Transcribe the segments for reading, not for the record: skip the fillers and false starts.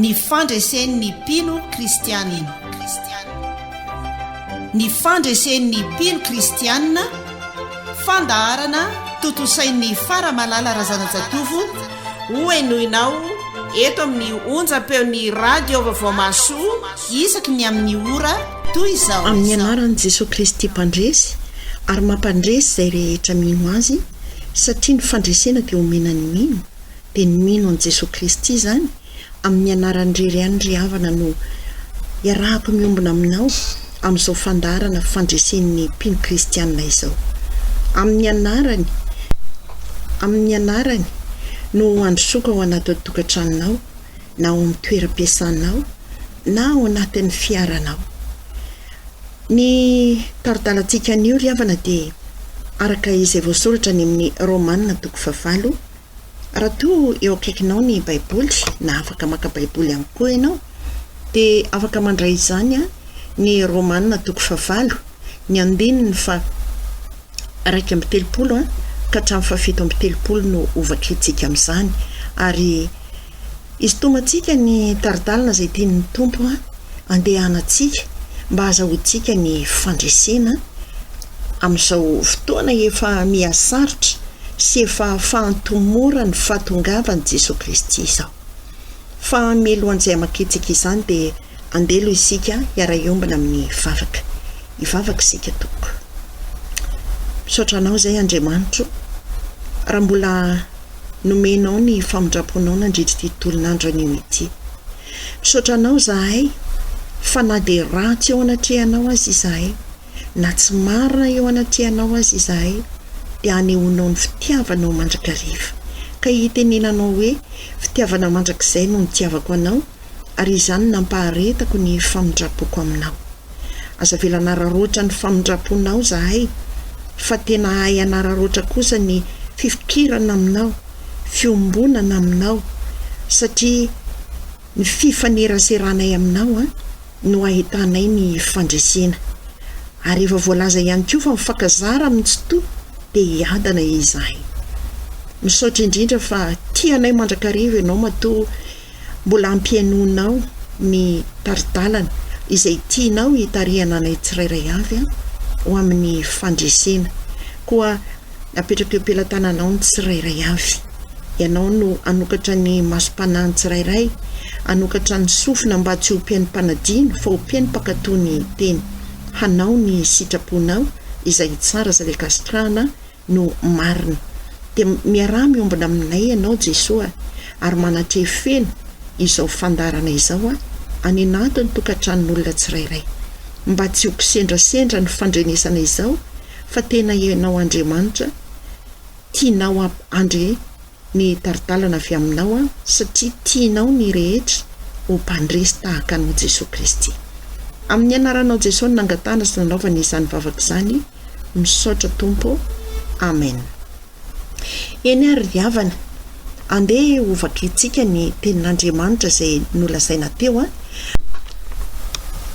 Ny fandresen'ny mpino kristianina. Ny fandresen'ny mpino kristianina, fandaharana tontosain'i Faramalala Razanajatovo, hohenoinao eto amin'ny onjam-peon'ny Radio Vaovao Mahasoa isaky ny amin'ny ora toy izao. Amin'ny anaran'i Jesoa Kristy Mpandresy ary mampandresy izay rehetra mino Azy, satria ny fandresena dia omena ny mino, dia ny mino an'i Jesoa Kristy izany, amin'ny anarany irery ihany ry havana no iarahako miombona aminao amin'izao fandaharana fandresen'ny mpino kristianina izao. Amin'ny anarany, amin'ny anarany no handrosoako ao anatin'ny tokantranonao, na ao amin'ny toeram-piasanao, na ao anatin'ny fiaranao. Ny tari-dalantsika anio ry havana dia araka izay voasoratra any amin'ny Romana toko fahavalo, Raha toa eo akaikinao ny Baiboly, na afaka maka Baiboly ihany koa ianao, dia afaka mandray izany ny Romana toko fahavalo, ny andininy faha 31 ka hatramin'ny faha 37 no hovakintsika amin'izany. Ary hisintomantsika ny tari-dalana izay tian'ny Tompo andehanantsika mba hahazahoantsika ny fandresena amin'izao fotoana efa miha-sarotra sy efa fahantomoran'ny fahatongavan'i Jesoa Kristy izao. Fa mialohan'izay hamakiantsika izany dia andeha aloha isika hiara-hiombona amin'ny vavaka. Hivavaka isika tompoko. Misaotra Anao izay Andriamanitro raha mbola nomenao ny famindram-ponao nandritra ity tolon'andro anio ity. Misaotra Anao izahay fa na dia ratsy eo anatrehanao aza izahay, na tsy marina eo anatrehanao aza izahay, dia anehoanao ny fitiavanao mandrakariva, ka hitenenanao hoe, Fitiavana mandrakizay no nitiavako anao, ary izany no nampaharetako ny famindram-poko aminao. Aza avela hanararaotra ny famindram-ponao izahay, fa tena hahay hanararaotra kosa ny fifikirana aminao, fiombonana aminao, satria ny fifaneraseranay aminao no ahitanay ny fandresena. Ary efa voalaza ihany koa fa mifankazara amin'ny Tsitoha dia hiadana izahay. Misaotra indrindra fa tia anay mandrakariva ianao matoa mbola ampihainoanao ny tari-dalana izay tianao hitarihana anay tsirairay avy ho amin'ny fandresena. Koa apetrako eo am-pelatananao ny tsirairay avy. Ianao no hanokatra ny masom-panahy ny tsirairay, hanokatra ny sofina mba tsy ho mpihaino mpanadino fa ho mpihaino mpankatò ny teny. Hanao ny sitraponao izay tsara sady ankasitrahana no marina. Dia miaraha miombona aminay Ianao Jesoa ary manatreha feno izao fandaharana izao any anatin'ny tokantranon'olona tsirairay. Mba tsy ho kisendrasendra ny fandrenesana izao fa tena Ianao Andriamanitra tianao handre ny tari-dalana avy aminao aho satria tianao ny rehetra ho mpandresy tahaka anao Jesoa Kristy. Amin'ny anaranao Jesoa no nangatahana sy nanaovana izany vavaka izany, misaotra Tompo. Amen. Eny ary ry havana, andeha ho vakintsika ny tenin'Andriamanitra izay nolazaina teo,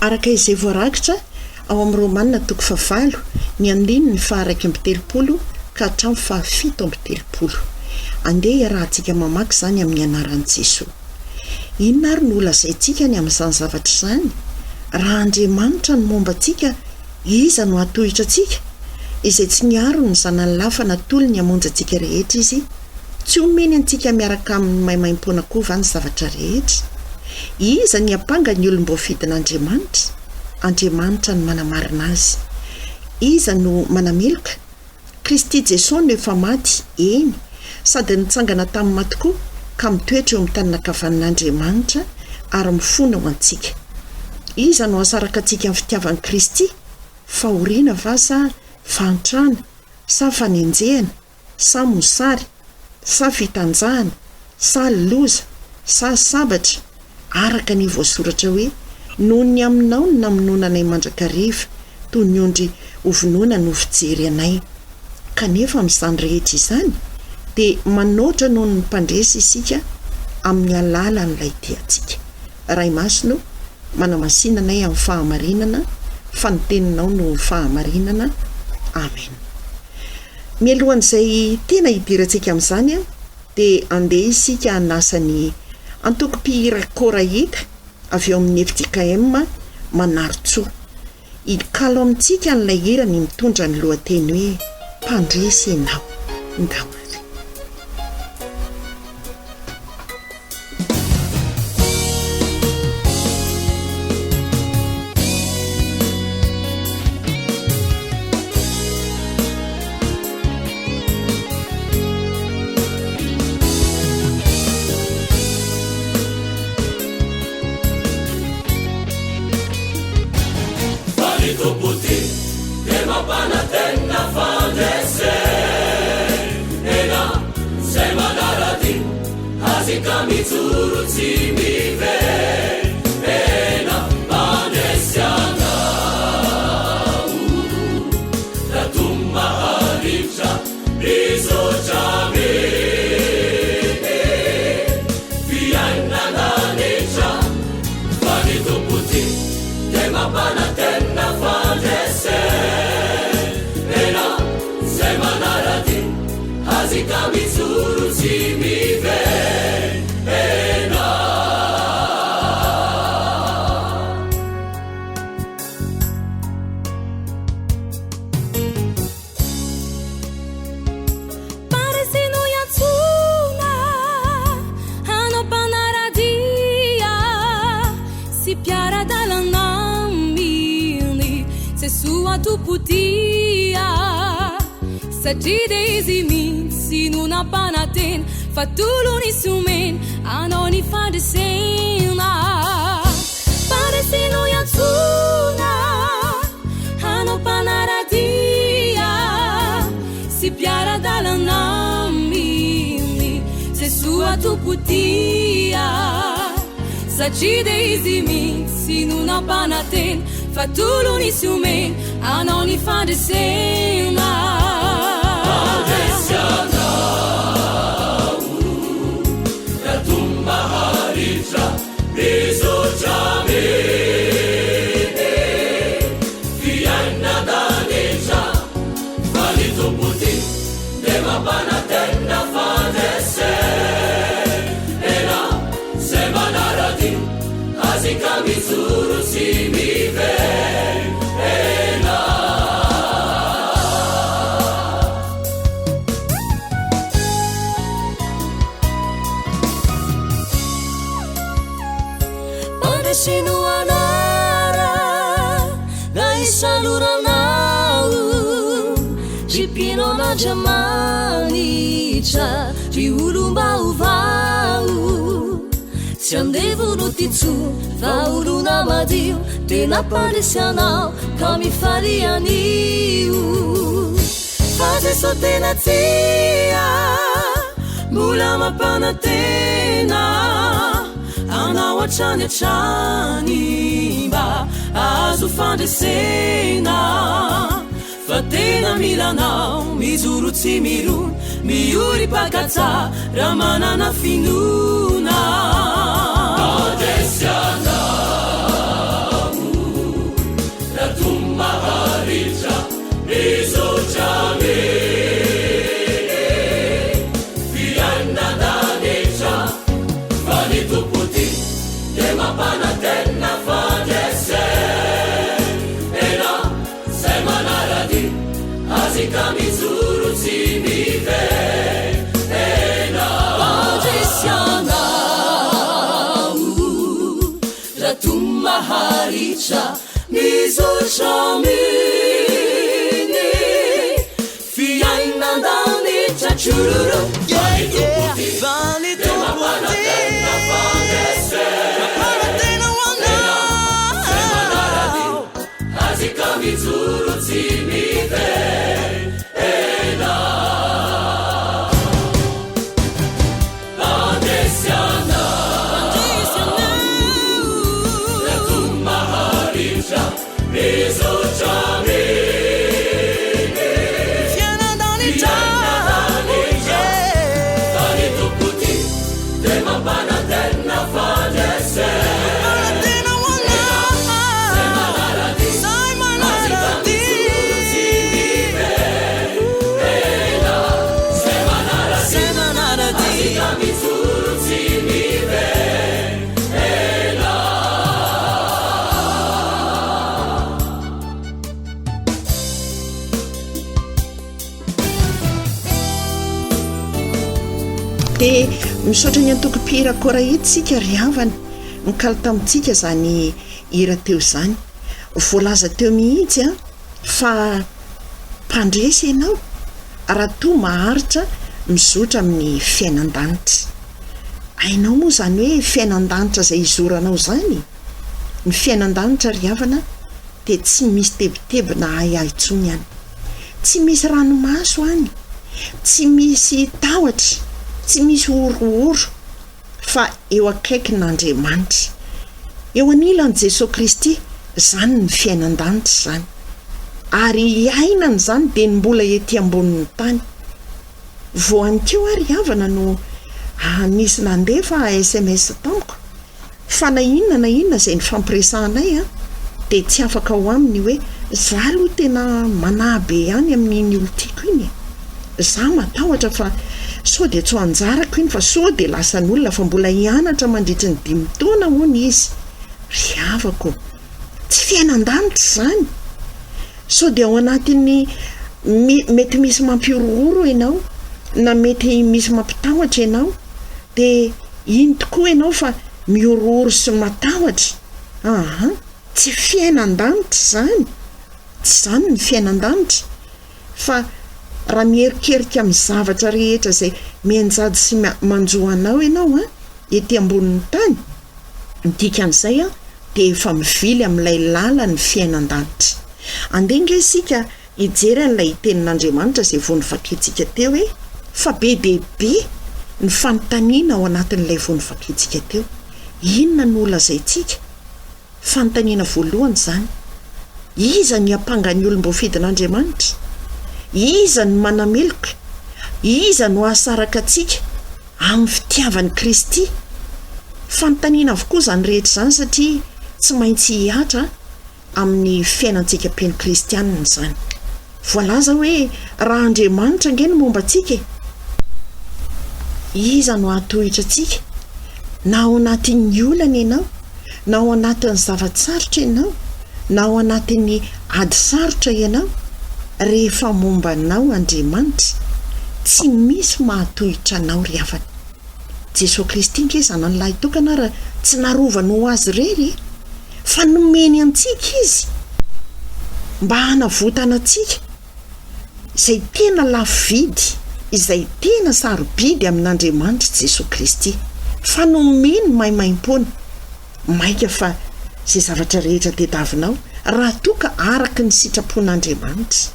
araka izay voarakitra Ao amin'ny Romana toko fahavalo, ny andininy faha-31 ka hatramin'ny faha-37. Andeha hiarahantsika mamaky izany amin'ny anaran'i Jesoa. Inona ary no holazaintsika ny amin'izany zavatra izany? Raha Andriamanitra no momba antsika, iza no hahatohitra antsika? Izay tsy niaro ny Zanany lahy fa natolony hamonjy antsika rehetra Izy, tsy homeny antsika miaraka aminy maimaimpoana koa va ny zavatra rehetra? Iza ny hiampanga ny olom-boafidin'Andriamanitra? Andriamanitra no manamarina azy. Iza no manameloka? Kristy Jesoa no efa maty, eny, sady nitsangana tamin'ny maty koa, ka mitoetra eo amin'ny tanana ankavanan'Andriamanitra ary mifona ho antsika. Iza no hahasaraka antsika amin'ny fitiavan'i Kristy? Fahoriana va sa fahantrana sa fanenjehana? sa mosary, sa fitanjahana, sa loza, sa sabatra, araka ny voasoratra hoe, Noho ny aminao no namonoana anay mandrakariva, toy ny ondry hovonoina no fijery anay. Kanefa amin'izany rehetra izany, dia manoatra noho ny mpandresy isika amin'ny alalan'ilay tia antsika. Ray Masina o, manamasina anay amin'ny fahamarinana, fa ny Teninao no fahamarinana. Amen. Mialohan'izay tena hidirantsika amin'izany dia andeha isika hanasa ny. Antoko mpihira Korahita avy ao amin'ny fjkm Manarintsoa. Hikalo amintsika an'ilay hirany mitondra ny lohateny hoe Mpandresy Ianao. Ndao ary. Fa ny Tompo ty dia mampanantena fandresena izay manara-dia Azy ka mijoro tsy miverina. Mpandresy anao raha toa maharitra mizotra aminy fiainana nitra. Fa ny Tompo ty dia mampanantena fandresena izay manara-dia Azy ka mijoro tsy miverina. Mpandresy no iantsoana hanao mpanara-dia sy mpiara-dalana aminy Jesoa Tompo tia satria dia Izy mihitsy no nampanantena fa tolony sy omeny anao ny fandresena. Mpandresy no iantsoana hanao mpanara-dia sy mpiara-dalana aminy Jesoa Tompo tia satria dia Izy mihitsy no nampanantena fa tolony sy omeny anao ny fandresena. Mpandresy anao raha toa maharitra Mizotra aminy fiainan-danitra, fa ny Tompo tia dia mampanantena fandresena izay manara-dia Azy ka mijoro tsy miverina. Mpandresy no anarana isaloranao, ry mpino an'Andriamanitra, ry olom-baovao. Tsy andevo no tia intsony fa olona madio, tena mpandresy anao ka mifaly anio. Fa Jeso tena tia, mbola mampanantena anao hatrany hatrany mba hahazo fandresena. Fa tena mila anao, mijoro tsy mirona, miorim-paka tsara manana finoana. Mandresy anao, raha toa maharitra. Mizotra aminy fiainan-danitra, fa ny Tompo tia dia mampanantena fandresena izay manara-dia Azy ka mijoro tsy miverina. Mandresy anao raha toa maharitra. Mizotra aminy fiainan-danitra tchururu. Fa ny Tompo tia dia mampanantena fandresena izay manara-dia Azy ka mijoro tsy miverina. Mpandresy anao, Raha toa maharitra mizotra aminy fiainana danitra, fa ny Tompo tia dia mampanantena fandresena izay manara-dia Azy ka mijoro tsy miverina, izay manara-dia Azy ka mijoro tsy miverina. Dia misaotra ny antoko mpihira Korahita isika ry havana nikaly tamintsika izany hira teo izany. Voalaza teo mihitsy an fa mpandresy ianao raha toa maharitra mizotra amin'ny fiainan-danitra. Hainao moa izany hoe fiainan-danitra izay izoranao izany? Ny fiainan-danitra ry havana dia tsy misy tebiteby na ahiahy intsony any. Tsy misy ranomaso any, tsy misy tahotra, tsy misy horohoro fa eo akaikin'Andriamanitra. Eo anilan'i Jesoa Kristy, izany ny fiainan-danitra izany. Ary hiainana izany dia ny mbola ety ambonin'ny tany. Vao aninkeo ary havana no nisy nandefa sms tamiko fa na inona na inona izay nifampiresahanay dia tsy afaka ho aminy hoe za aloha tena manahy be ihany amin'iny olon-tiako iny e! Za matahotra fa sao dia tsy ho anjarako iny fa sao dia lasan'olona fa mbola hianatra mandritry ny dimy taona hono izy. Ry havako ô! Tsy fiainan-danitra izany! Sao dia ao anatin'ny mety misy mampihorohoro ianao na mety misy mampitahotra ianao dia iny tokoa ianao fa mihorohoro sy matahotra. Aha, tsy fiainan-danitra izany, tsy izany ny fiainan-danitra fa raha miherikerika amin'ny zavatra rehetra izay mianjady sy manjo anao ianao an, ety ambonin'ny tany, ny dikan'izay an, dia efa mivily amin'ilay lalan'ny fiainan-danitra. Andeha ange isika hijery an'ilay Tenin'Andriamanitra izay vao novakintsika teo hoe, fa be dia be ny fanontaniana ao anatin'ilay vao novakintsika teo. Inona no holazaintsika? Fanontaniana voalohany izany. Iza no hiampanga ny olom-boafidin'Andriamanitra? Iza no manameloka? Iza no hahasaraka antsika amin'ny fitiavan'i Kristy? Fanontaniana avokoa izany rehetra izany satria tsy maintsy hihatra amin'ny fiainantsika mpino kristianina izany. Voalaza hoe raha Andriamanitra ange no momba antsika e! Iza no hahatohitra antsika? Na ao anatin'ny olana ianao, na ao anatin'ny zava-tsarotra ianao, na ao anatin'ny ady sarotra ianao, rehefa momba anao Andriamanitra, tsy misy mahatohitra anao ry havana. Jesoa Kristy ange Zanany Lahitokana ary tsy narovany ho Azy irery e! Fa nomeny antsika Izy mba hanavotana antsika izay tena lafo vidy, izay tena sarobidy amin'Andriamanitra Jesoa Kristy. Fa nomeny maimaimpoana, mainka fa izay zavatra rehetra tediavinao, raha toa ka araka ny sitrapon'Andriamanitra.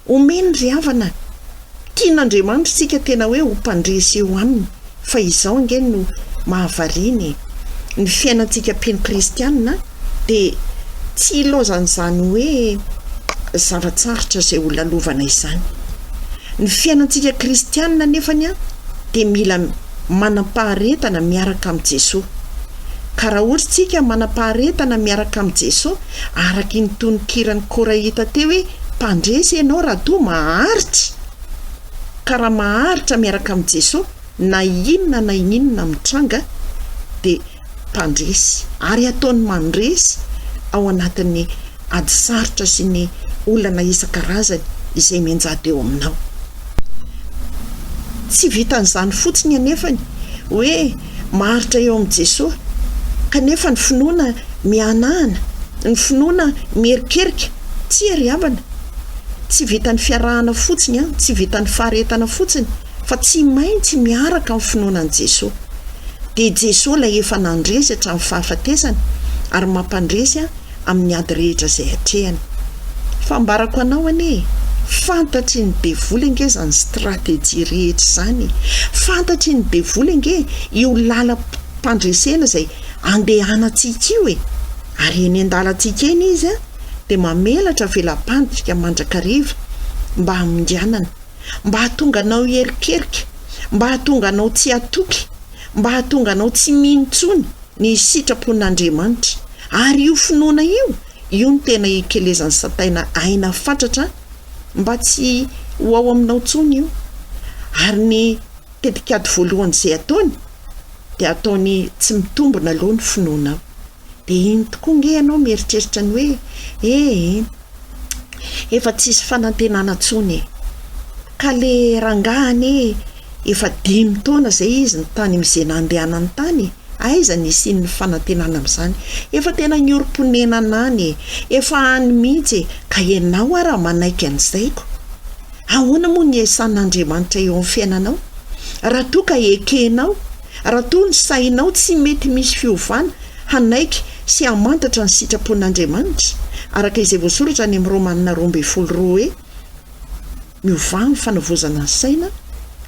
Omeny ry havana, tian'Andriamanitra isika tena hoe ho mpandresy eo aminy, fa izao ange no mahavariana e, ny fiainantsika mpino kristianina dia tsy ilaozan'izany hoe zava-tsarotra izay ho lalovana izany. Ny fiainantsika kristianina anefany dia mila manam-paharetana miaraka amin'i Jesoa. Ka raha ohatra isika manam-paharetana miaraka amin'i Jesoa, araka iny tononkiran'i Korahita teo hoe mpandresy ianao raha toa maharitra, ka raha maharitra miaraka amin'i Jesoa na inona na inona mitranga dia mpandresy ary ataony mandresy ao anatin'ny ady sarotra sy ny olana isan-karazany izay mianjady eo aminao. Tsy vitan'izany fotsiny anefany hoe maharitra eo amin'i Jesoa kanefa ny finoana mihanahana, ny finoana mierikerika, tsia ry havana, tsy vitan'ny fiarahana fotsiny an, tsy vitan'ny faharetana fotsiny fa tsy maintsy miaraka amin'ny finoana an'i Jesoa. Dia Jesoa ilay efa nandresy hatramin'ny fahafatesana ary mampandresy amin'ny ady rehetra izay atrehany. Fa ambarako anao anie e, fantatry ny devoly ange izany stratégie rehetra izany e, fantatry ny devoly ange io lalam-pandresena izay andehanantsika io e, ary eny an-dalantsika eny izy dia mamelatra vela-pandrika mandrakariva mba haminganana, mba hahatonga anao hierikerika, mba hahatonga anao tsy hatoky, mba hahatonga anao tsy mino intsony ny sitrapon'Andriamanitra. Ary io finoana io, io no tena ikelezan'i Sataina aina fatratra mba tsy ho ao aminao intsony io. Ary ny tetikady voalohany izay ataony dia ataony tsy mitombina aloha ny finoanao. Dia iny tokoa nge ianao mieritreritra ny hoe ee, efa tsisy fanantenana intsony e. Ka le rangahy anie. Efa dimy taona izay izy no tany amin'izay nandehanany tany e! Aiza ny hisian'ny fanantenana amin'izany? Efa tena niorim-ponenana any e! Efa any mihitsy e! Ka ianao ara manaiky an'izay ko! Ahoana moa ny hiasan'Andriamanitra eo amin'ny fiainanao? Raha toa ka ekenao, raha toa ny sainao tsy mety misy fiovana hanaiky sy hamantatra ny sitrapon'Andriamanitra, araka izay voasoratra any amin'ny Romana 12 2 hoe, Miovà ny fanavaozana ny saina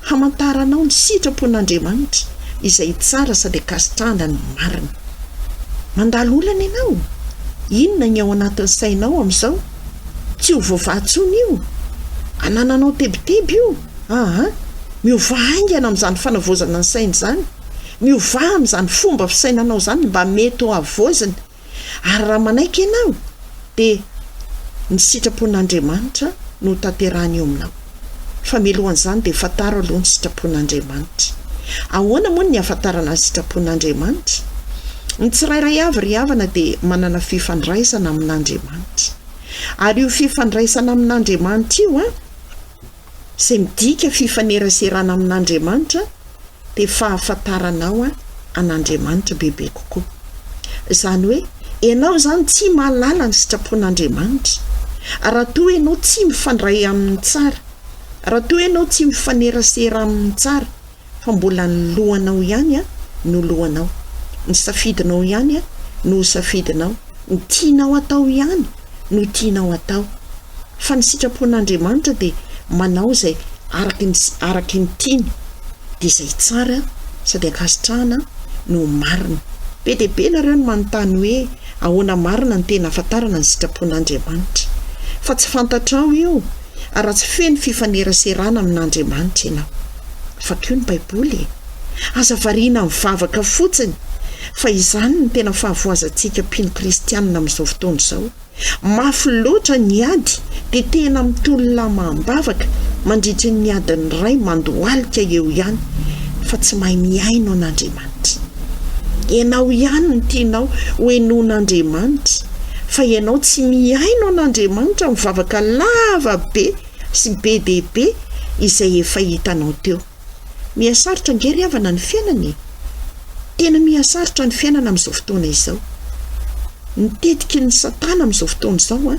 hamantaranao ny sitrapon'Andriamanitra izay tsara sady ankasitrahana ny marina. Mandalo olana ianao? Inona ny ao anatin'ny sainao amin'izao? Tsy ho voavaha intsony io? Anananao tebiteby io? Aa! Miovà haingana amin'izany fanavaozana ny saina izany. Miovà amin'izany fomba fisainanao izany mba mety ho havaozina. Ary raha manaiky ianao, dia ny sitrapon'Andriamanitra no hotanterahiny eo aminao. Fa mialohan'izany dia fantaro aloha ny sitrapon'Andriamanitra. Ahoana moa ny hahafantarana ny sitrapon'Andriamanitra? Ny tsirairay avy ry havana dia manana fifandraisana amin'Andriamanitra. Ary io fifandraisana amin'Andriamanitra io an, izay midika fifaneraserana amin'Andriamanitra dia fahafantaranao an'Andriamanitra bebe kokoa. Izany hoe ianao izany tsy mahalala ny sitrapon'Andriamanitra raha toa ianao tsy mifandray aminy tsara, raha toa ianao tsy mifanerasera aminy tsara fa mbola ny lohanao ihany no lohanao, ny safidinao ihany no ho safidinao, ny tianao atao ihany no tianao atao. Fa ny sitrapon'Andriamanitra dia manao izay araky ny araky ny tiany, dia izay tsara sady ankasitrahana no marina. Be dia be nareo no manontany hoe ahoana marina no tena ahafantarana ny sitrapon'Andriamanitra. Fa tsy fantatrao io raha tsy feno fifaneraserana amin'Andriamanitra ianao. Vakio ny Baiboly e! Aza variana mivavaka fotsiny fa izany no tena fahavoazantsika mpino kristianina amin'izao fotoana izao. Mafy loatra ny ady dia tena mitolona amam-bavaka mandritry ny adiny iray mandohalika eo ihany fa tsy mahay mihaino an'Andriamanitra. Ianao ihany no tianao ho henoin'Andriamanitra fa ianao tsy mihaino an'Andriamanitra mivavaka lava be sy be dia be izay efa hitanao teo. Miha sarotra ange ry havana ny fiainana e! Tena miha sarotra ny fiainana amin'izao fotoana izao. Ny tetiky ny satana amin'izao fotoana izao an,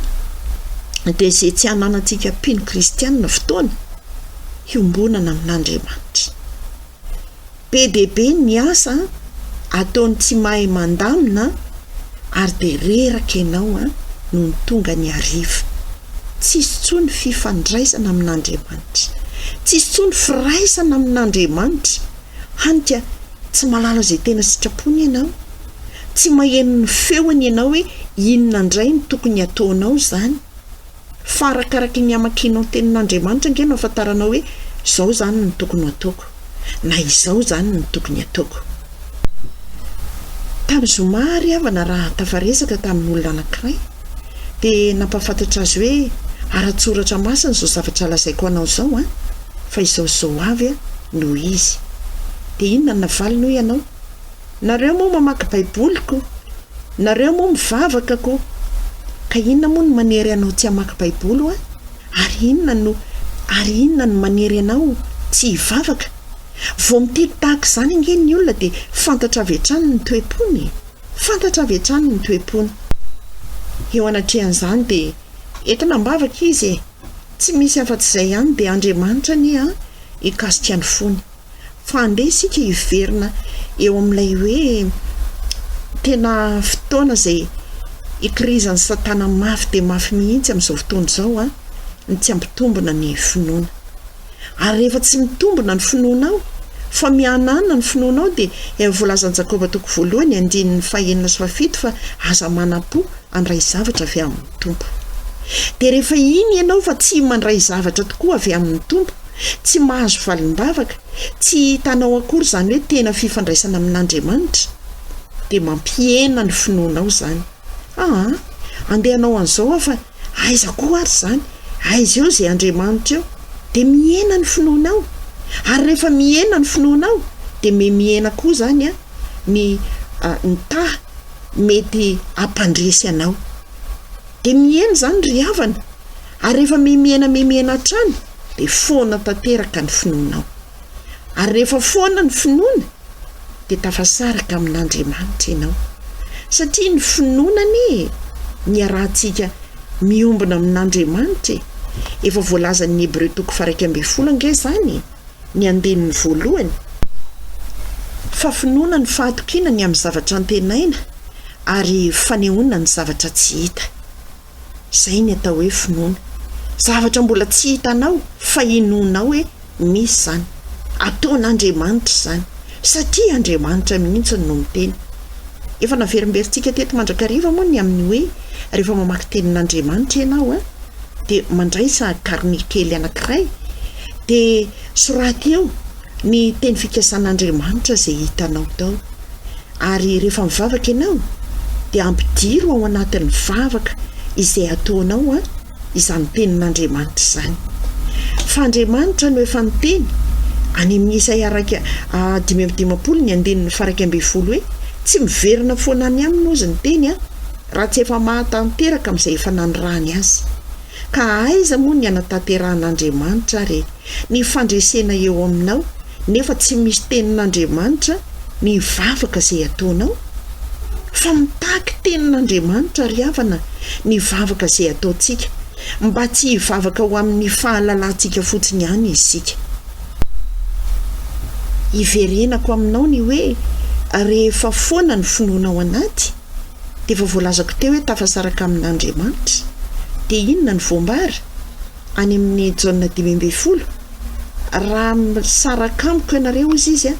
dia izay tsy hananantsika mpino kristianina fotoana hiombonana amin'Andriamanitra. Be dia be ny asa ataony tsy mahay mandamina ary dia reraka ianao nony tonga ny hariva. Tsisy intsony fifandraisana amin'Andriamanitra. Tsisy intsony firaisana amin'Andriamanitra. Hany ka tsy mahalala izay tena sitrapony ianao. Tsy maheno ny feony ianao hoe inona indray no tokony hataonao izany. Fa arakaraky ny hamakianao ny tenin'Andriamanitra ange no ahafantaranao hoe izao izany no tokony ho ataoko, na izao izany no tokony hataoko. Tamin'ny zoma ary havana raha tafaresaka tamin'olona anankiray dia nampahafantatra azy hoe ara-tsoratra masina izao zavatra lazaiko anao izao an, fa izao sy izao avy no izy. Dia inona no navaliny hoy ianao? Nareo moa mamaky baiboly ko! Nareo moa mivavaka ko! Ka inona moa no manery anao tsy hamaky baiboly hoa? Ary inona no ary inona no manery anao tsy hivavaka? Vao miteny tahaka izany ange ny olona dia fantatra avy hatrany ny toe-pony e! Fantatra avy hatrany ny toe-pony. Eo anatrehan'izany dia entina am-bavaka izy e! Tsy misy afa-tsy izay ihany dia Andriamanitra anie an hikasika ny fony. Fa andeha isika hiverina eo amin'ilay hoe tena fotoana izay ikirizan'i Satana mafy dia mafy mihitsy amin'izao fotoana izao, ny tsy hampitombina ny finoana. Ary rehefa tsy mitombina ny finoanao, fa mihanahana ny finoanao, dia efa voalazan'i Jakoba toko voalohany andininy fahenina sy fahafito fa aza manam-po handray zavatra avy amin'ny Tompo. Dia rehefa iny ianao fa tsy mandray zavatra tokoa avy amin'ny Tompo, Tsy mahazo valim-bavaka, tsy hitanao akory izany hoe tena fifandraisana amin'Andriamanitra, dia mampihena ny finoanao izany. Aa, andeha hanao an'izao aho fa aiza koa ary izany, aiza eo izay Andriamanitra eo? Dia mihena ny finoanao. Ary rehefa mihena ny finoanao, dia mihemihena koa izany ny ny taha mety hampandresy anao. Dia mihena izany ry havana. Ary rehefa mihemihena mihemihena hatrany dia foana tanteraka ny finoanao. Ary rehefa foana ny finoana dia tafasaraka amin'Andriamanitra ianao. Satria ny finoana anie niarahantsika miombona amin'Andriamanitra e! Efa voalazan'ny Hebreo toko faha-11 ange izany e! Ny andininy voalohany. Fa finoana ny fahatokiana ny amin'ny zavatra antenaina ary fanehoana ny zavatra tsy hita. Izay ny atao hoe finoana. Zavatra mbola tsy hitanao fa inoanao hoe misy izany. Ataon'Andriamanitra izany. Satria Andriamanitra mihitsy no miteny. Efa naverimberintsika teto mandrakariva moa ny amin'ny hoe rehefa mamaky tenin'Andriamanitra ianao dia mandraisa carnet kely anankiray dia soraty eo ny teny fikasan'Andriamanitra izay hitanao tao. Ary rehefa mivavaka ianao dia ampidiro ao anatin'ny vavaka izay ataonao izany tenin'Andriamanitra izany. Fa Andriamanitra no efa niteny any amin'ny Isaia 51 ny andininy faha 11 hoe, Tsy miverina foana any aminy hozy ny teny raha tsy efa mahatanteraka amin'izay efa nanirahany azy. Ka aiza moa ny hanatanterahan'Andriamanitra ary ny fandresena eo aminao nefa tsy misy tenin'Andriamanitra ny vavaka izay ataonao? Fa mitaky tenin'Andriamanitra ry havana ny vavaka izay ataontsika mba tsy hivavaka ho amin'ny fahalalantsika fotsiny ihany isika. Hiverenako aminao ny hoe rehefa foana ny finoana ao anaty dia efa voalazako teo hoe tafasaraka amin'Andriamanitra dia inona no voambara? Any amin'ny Jaona 15, Raha misaraka amiko ianareo, hozy izy,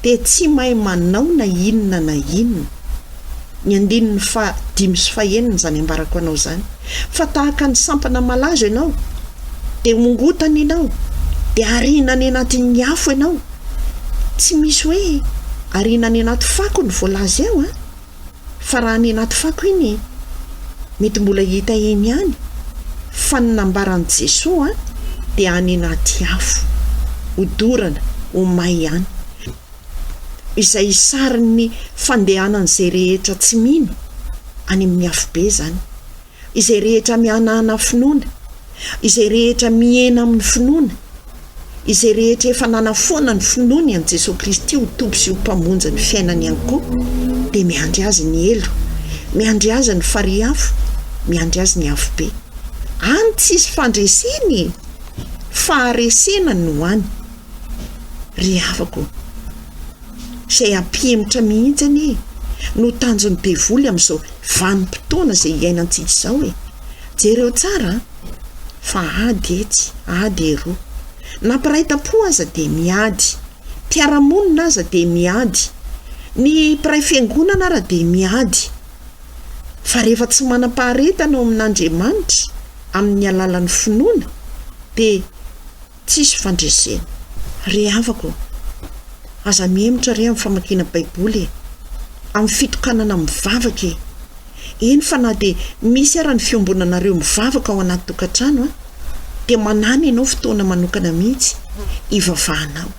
dia tsy mahay manao na inona na inona. Ny andininy faha dimy sy faha enina izany ambarako anao izany. Fa tahaka ny sampana malazo ianao, dia hongotana ianao, dia ariana any anatin'ny afo ianao. Tsy misy hoe ariana any anaty fako ny voalaza eo an! Fa raha any anaty fako iny mety mbola hita eny ihany fa ny nambaran'i Jesoa dia any anaty afo, hodorana, ho may any. Izay sarin'ny fandehanan'izay rehetra tsy mino any amin'ny afobe izany. Izay rehetra mihanahana finoana, izay rehetra mihena amin'ny finoana, izay rehetra efa nanafoana ny finoany an'i Jesoa Kristy ho Tompo sy ho Mpamonjy ny fiainany ihany koa, dia miandry azy ny helo, miandry azy ny farihy afo, miandry azy ny afobe. Any tsisy fandresena e! Faharesena no any. Ry havako ô! Izay hampihemotra mihitsy anie no tanjon'ny devoly amin'izao vanim-potoana izay iainantsika izao e! Jereo tsara an! Fa ady etsy, ady eroa. Na mpiray tampo aza dia miady. Mpiara-monina aza dia miady. Ny mpiray fiangonana ara dia miady. Fa rehefa tsy manam-paharetana ao amin'Andriamanitra amin'ny alalan'ny finoana dia Tsisy fandresena. Ry havako ô! Aza mihemotra re amin'ny famakiana Baiboly e! Amin'ny fitokanana mivavaka e! Eny fa na dia misy ara ny fiombonanareo mivavaka ao anaty tokantrano an, dia manàna ianao fotoana manokana mihitsy hivavahanao.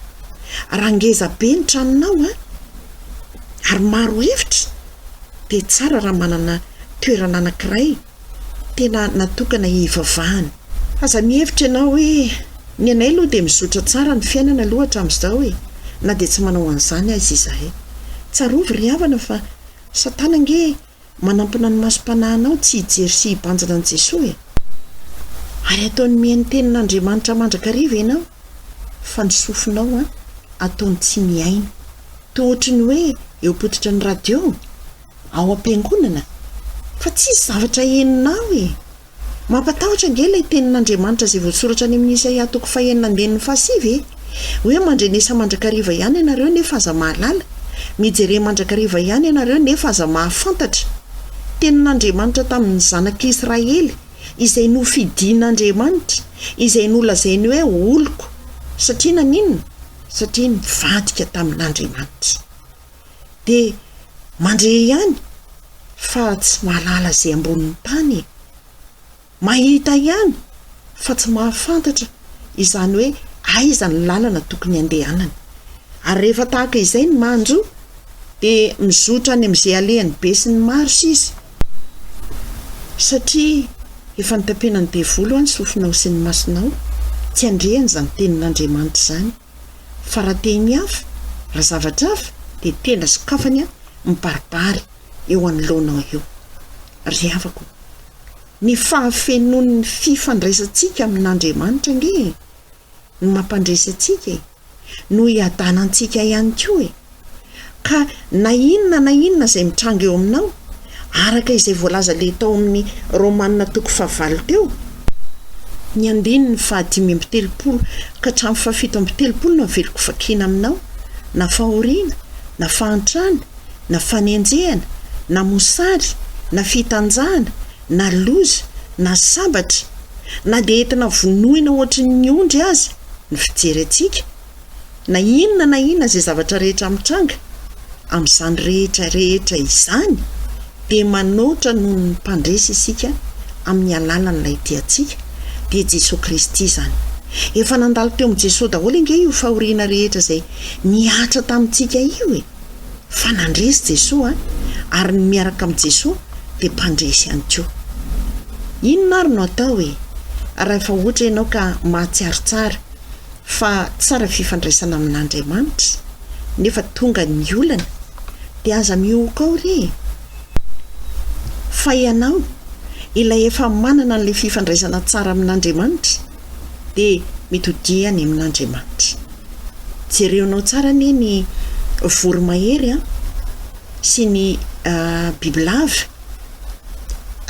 Raha ngeza be ny tranonao an, ary maro efitra, dia tsara raha manana toerana anankiray tena natokana hivavahana. Aza mihevitra ianao hoe ny anay aloha dia mizotra tsara ny fiainana aloha hatramin'izao e, na dia tsy manao an'izany aza izahay. Tsarovy ry havana fa Satana ange manampina ny masom-panahinao tsy hijery sy hibanjina an'i Jesoa e. Ary ataony mihaino tenin'Andriamanitra mandrakariva ianao fa ny sofinao an, ataony tsy mihaino. Toa ohatry ny hoe eo am-pototry ny radio, ao am-piangonana, fa tsisy zavatra henonao e. Mampatahotra ange ilay tenin'Andriamanitra izay voasoratra any amin'ny Isaia toko fahenina andininy fahasivy e! Hoe mandrenesa mandrakariva ihany ianareo nefa aza mahalala, mijere mandrakariva ihany ianareo nefa aza mahafantatra. Tenin'Andriamanitra tamin'ny zanak'Israely izay nofidin'Andriamanitra, izay nolazainy hoe oloko, satria naninona? Satria nivadika tamin'Andriamanitra. Dia mandre ihany fa tsy mahalala izay ambonin'ny tany e! Mahita ihany fa tsy mahafantatra izany hoe aiza ny lalana tokony handehanana. Ary rehefa tahaka izay ny manjo dia mizotra any amin'izay alehan'ny be sy ny maro sisa. Satria efa notapenan'ny devoly hoa ny sofinao sy ny masonao tsy handre an'izany tenin'Andriamanitra izany. Fa raha teny hafa, raha zavatra hafa dia tena sokafany mibaribary eo anoloanao eo. Ry havako, ny fahafenoan'ny fifandraisantsika amin'Andriamanitra ange e, no mampandresy antsika e, no hiadanantsika ihany koa e. Ka na inona na inona izay mitranga eo aminao, araka izay voalaza le tao amin'ny Romana toko fahavalo teo, ny andininy fahadimy amby telopolo ka hatramin'ny fahafito amby telopolo no averiko vakiana aminao, na fahoriana, na fahantrana, na fanenjehana, na mosary, na fitanjahana, na loza, na sabatra, na dia entina vonoina ohatry ny ondry aza ny fijery antsika, na inona na inona izay zavatra rehetra mitranga, amin'izany rehetra rehetra izany dia manoatra noho ny mpandresy isika amin'ny alalan'ilay tia antsika, dia Jesoa Kristy izany. Efa nandalo teo amin'i Jesoa daholo ange io fahoriana rehetra izay nihatra tamintsika io e! Fa nandresy Jesoa ary ny miaraka amin'i Jesoa dia mpandresy ihany koa. Inona ary no atao e? Rahefa ohatra ianao ka mahatsiaro tsara fa tsara fifandraisana amin'Andriamanitra nefa tonga ny olana dia aza mihohoka ao re e! Fa ianao ilay efa manana an'ilay fifandraisana tsara amin'Andriamanitra dia mitodiha any amin'Andriamanitra. Jereonao tsara anie ny voromahery an, sy ny bibilava.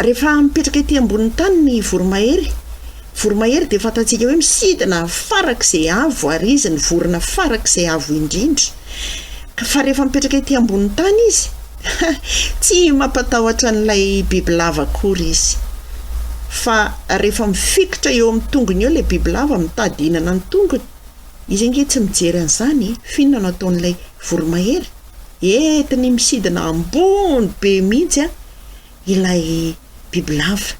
Rehefa mipetraka ety ambonin'ny tany ny voromahery, voromahery dia fantatsika hoe misidina farak'izay avo ary izy ny vorona farak'izay avo indrindra. Fa rehefa mipetraka ety ambonin'ny tany izy, tsy mampatahotra an'ilay bibilava akory izy. Fa rehefa mifikitra eo amin'ny tongony eo ilay bibilava mitady hihinana ny tongony, izy ange tsy mijery an'izany e, f'inona no ataon'ilay voromahery? Entiny misidina ambony be mihitsy ilay bibilava.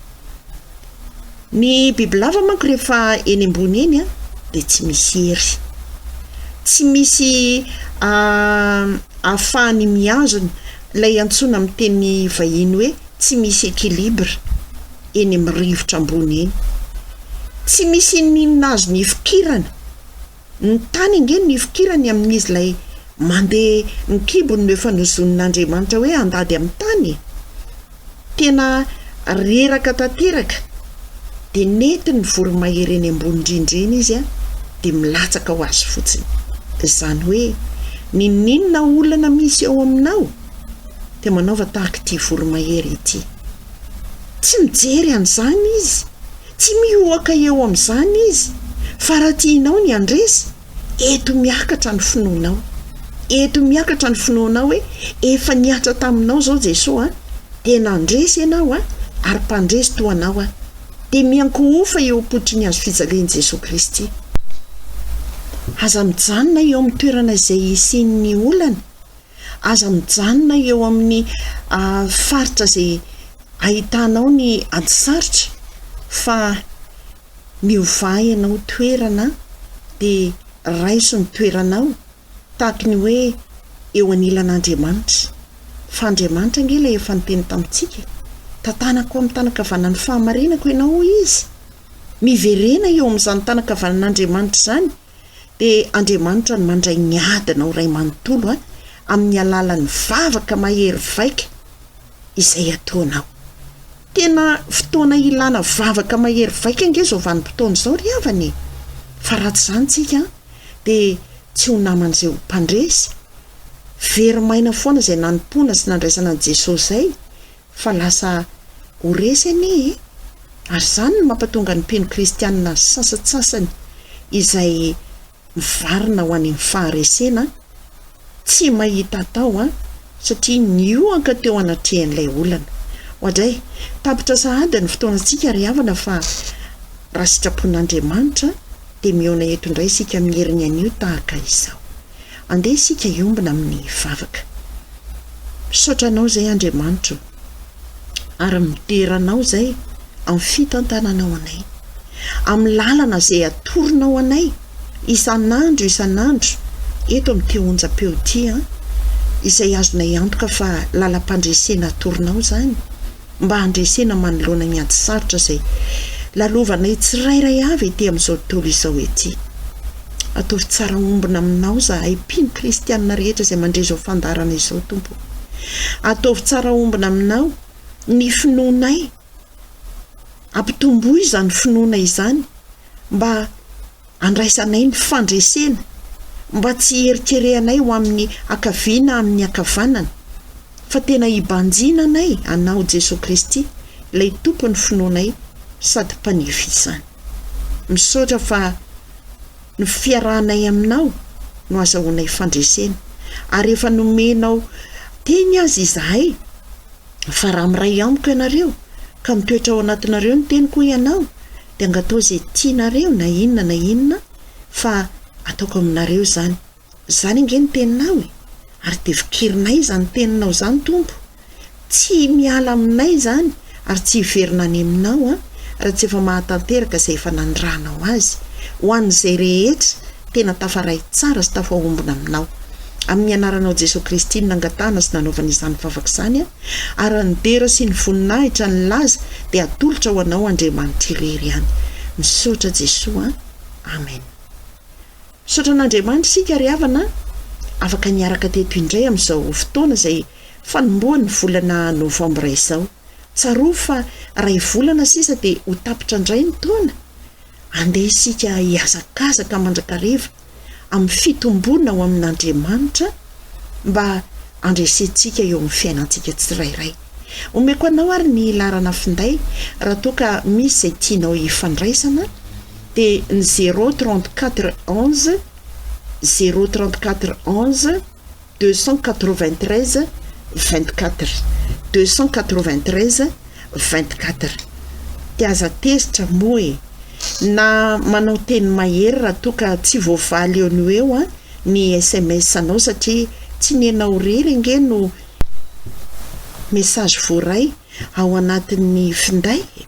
Ny bibilava manko rehefa eny ambony eny dia tsy misy hery. Tsy misy ahafahany mihazona ilay antsoina amin'ny teny vahiny hoe tsy misy équilibre eny amin'ny rivotra ambony eny. Tsy misy inoninona azony ifikirana. Ny tany ange no ifikirany amin'izy ilay mandeha ny kibony no efa nozonin'Andriamanitra hoe handady amin'ny tany e! Tena reraka tanteraka dia nentin'ny voromahery eny ambony indrindra eny izy dia milatsaka ho azy fotsiny. Izany hoe n'inon'inona olana misy eo aminao dia manaova tahaka ity voromahery ity. Tsy mijery an'izany izy. Tsy mihoaka eo amin'izany izy, fa raha tianao ny handresy, eto miakatra ny finoanao. Eto miakatra ny finoanao hoe efa nihatra taminao izao Jesoa a, dia nandresy ianao a, ary mpandresy toa anao aho. Dia miankohofa eo am-pototry ny hazo fijalian'i Jesoa Kristy. Aza mijanona eo amin'ny toerana izay hisian'ny olana. Aza mijanona eo amin'ny faritra izay ahitanao ny ady sarotra fa miovà ianao toerana dia raiso ny toeranao tahaky ny hoe eo anilan'Andriamanitra. Fa Andriamanitra ange ilay efa niteny tamintsika e! Tantanako amin'ny tanan-kavanan'ny fahamarinako ianao hoy Izy. Miverena eo amin'izany tanan-kavanan'Andriamanitra izany dia Andriamanitra no mandray ny adinao iray manontolo amin'ny alalan'ny vavaka mahery vaika izay ataonao. Tena fotoana ilana vavaka mahery vaika ange izao vanim-potoana izao ry havana e! Fa raha tsy izany tsika dia tsy ho naman'izay ho mpandresy, very maina foana izay nanompoana sy nandraisana an'i Jesosy izay fa lasa ho resy anie e! Ary izany no mampatonga ny mpino kristianina sasantsasany izay mivarina ho any amin'ny faharesena tsy mahita atao satria nihoaka teo anatrehan'ilay olana. Oadray, tapitra sahady ny fotoanantsika ry havana fa raha sitrapon'Andriamanitra dia mihaona eto indray isika amin'ny heriny anio tahaka izao. Andeha isika hiombona amin'ny vavaka. Misaotra Anao izay Andriamanitra o, ary midera Anao izay amin'ny fitantananao anay, amin'ny lalana izay atoronao anay isan'andro isan'andro eto amin'ity onjam-peo ity an, izay azonay antoka fa lalam-pandresena atoronao izany mba handresena manoloana ny ady sarotra izay lalovanay tsirairay avy ety amin'izao tontolo izao ety. Ataovy tsara ombona aminao izahay mpino kristianina rehetra izay mandre izao fandaharana izao Tompo o. Ataovy tsara ombona aminao ny finoanay. Ampitomboy izany finoana izany mba handraisanay ny fandresena, mba tsy hierikerehanay ho amin'ny ankavia na amin'ny ankavanana, fa tena hibanjinanay Anao Jesoa Kristy, ilay Tompon'ny finoanay sady Mpanefy izany. Misaotra fa ny fiarahanay Aminao no azahoanay fandresena, ary efa nomenao teny aza izahay fa raha miray Amiko ianareo, ka mitoetra ao anatinareo ny teniko hoy Ianao, dia angatao izay tianareo na inona na inona fa ataoko aminareo izany. Izany ange ny teninao e! Ary dia fikirinay izany teninao izany Tompo. Tsy miala aminay izany ary tsy hiverina any aminao an, raha tsy efa mahatanteraka izay efa nanirahanao azy, ho an'izay rehetra tena tafaray tsara sy tafaombona aminao. Amin'ny anaranao Jesoa Kristy no nangatahana sy nanaovana izany vavaka izany an. Ary ny dera sy ny voninahitra ny laza dia atolotra ho anao Andriamanitra irery ihany. Misaotra Jesoa a. Amen. Misaotra an'Andriamanitra isika ry havana afaka niaraka teto indray amin'izao fotoana izay fanombohan'ny volana novambra izao. Tsarovy fa iray volana sisa dia ho tapitra indray ny taona. Andeha isika hihazakazaka mandrakariva amin'ny fitomboana ao amin'Andriamanitra mba handresentsika eo amin'ny fiainantsika tsirairay. Omeko anao ary ny laharana finday raha toa ka misy izay tianao hifandraisana dia ny zéro 34 11 zéro 34 11 293 24 293 24 Dia aza tezitra moa e! Na manao teny mahery raha toa ka tsy voavaly eo no eo an ny sms anao satria tsy ny enao irery ange no message voaray ao anatin'ny finday e!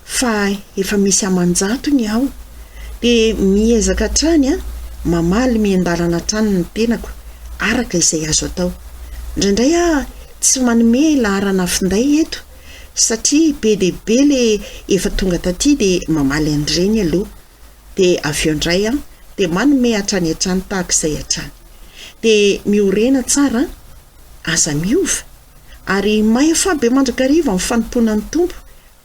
Fa efa misy aman-jatony aho dia miezaka hatrany an, mamaly miandalana hatrany ny tenako araka izay azo atao. Indraindray aho tsy manome laharana finday eto satria be dia be le efa tonga taty dia mamaly an'ireny aloha dia avy eo indray aho dia manome hatrany hatrany tahaka izay hatrany. Dia miorena tsara an, aza miova ary mahefa be mandrakariva amin'ny fanompoana ny Tompo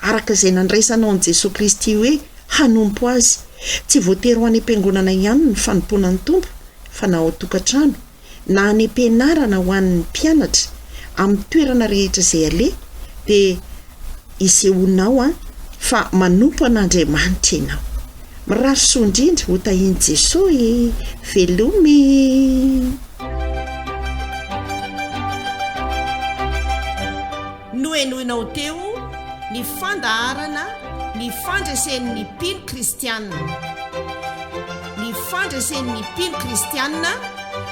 araka izay nandraisanao an'i Jesoa Kristy hoe hanompo Azy. Tsy voatery ho any am-piangonana ihany ny fanompoana ny Tompo fa na ao an-tokantrano, na any am-pianarana ho an'ny mpianatra, amin'ny toerana rehetra izay aleha dia isehoanao fa manompo an'Andriamanitra ianao. Mirary soa indrindra ho tahian'i Jesoa e! Veloma e! Nohenoinao teo ny fandaharana Ny fandresen'ny mpino kristiana. Ny fandresen'ny mpino kristiana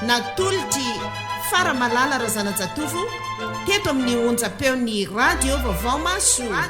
natolotr'i Faramalala Razanajatovo teto amin'ny onjam-peon'ny Radio Vaovao Mahasoa.